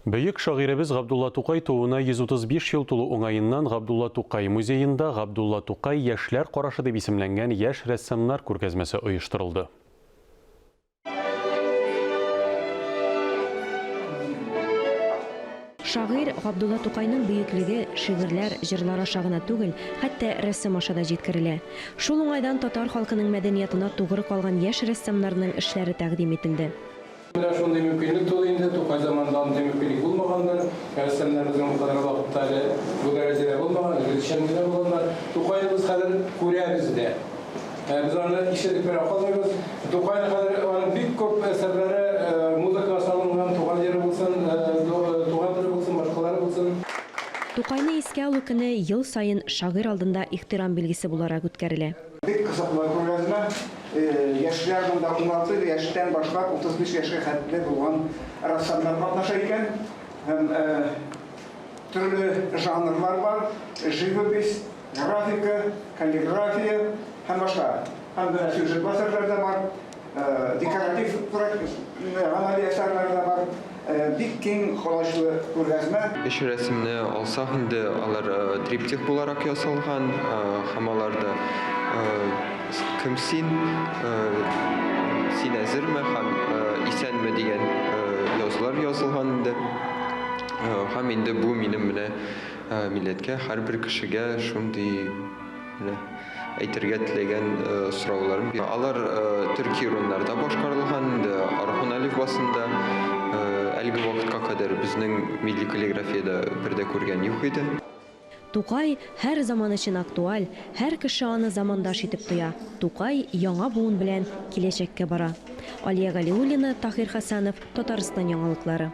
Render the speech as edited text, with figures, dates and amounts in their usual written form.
Бөек шагыйребез Габдулла Тукай тууына 135 ел тулу уңаеннан Габдулла Тукай музеенда Габдулла Тукай яшьләр карашы дип исемләнгән яшь рәссамнар күргәзмәсе оештырылды. Шагыйрь Габдулла Тукайның бөеклеге шигырьләр, җырлар аша гына түгел, хәтта рәсем аша да җиткерелә. Шул уңайдан татар халкының мәдәниятына тугры калган яшь рәссамнарның эшләре тәкъдим ителде. Менә шундый мөмкинлек туды инде, Тукай заманында андый мөмкинлек булмагандыр. Рәссамнар безнең бу кадәр вакытта әле бу дәрәҗәдә булмаган, үзешчән генә булганнар. Тукайны без хәзер күрәбез дә. Без аны ишетеп кенә калмыйбыз. Тукайны хәзер аның бик күп әсәрләре музыкага салынган, Туган җире булсын, Туган теле булсын, башкалары булсын. Тукайны искә алу көне ел саен шагыйрь алдында ихтирам билгесе буларак үткәрелә. Бик кызыклы күргәзмә. Яшьләр монда 16 яшьтән башлап 35 яшькә хәтле булган рәссамнар катнаша икән. Һәм төрле жанрлар бар, живопись, графика, каллиграфия һәм башка. Һәм менә сюжетлы әсәрләр дә бар, декоратив гамәли әсәрләр дә бар. Бик киң колачлы күргәзмә. Өч рәсемне алсак инде, алар триптих буларак ясалган һәм аларда Кем син, Син әзерме һәм Исәнме дигән язулар язылган инде. Һәм инде бу минем менә милләткә, һәрбер кешегә шундый менә әйтергә теләгән сорауларым. Алар төрки руннарда башкарылган инде, Орхон әлифбасында. Әлеге вакытка кадәр безнең милли каллиграфиядә бер дә күргән юк иде. Тукай һәр заман өчен актуаль, һәр кеше аны замандаш итеп тоя. Тукай яңа буын белән киләчәккә бара. Алия Галиуллина, Таһир Хәсәнов, Татарстан яңалыклары.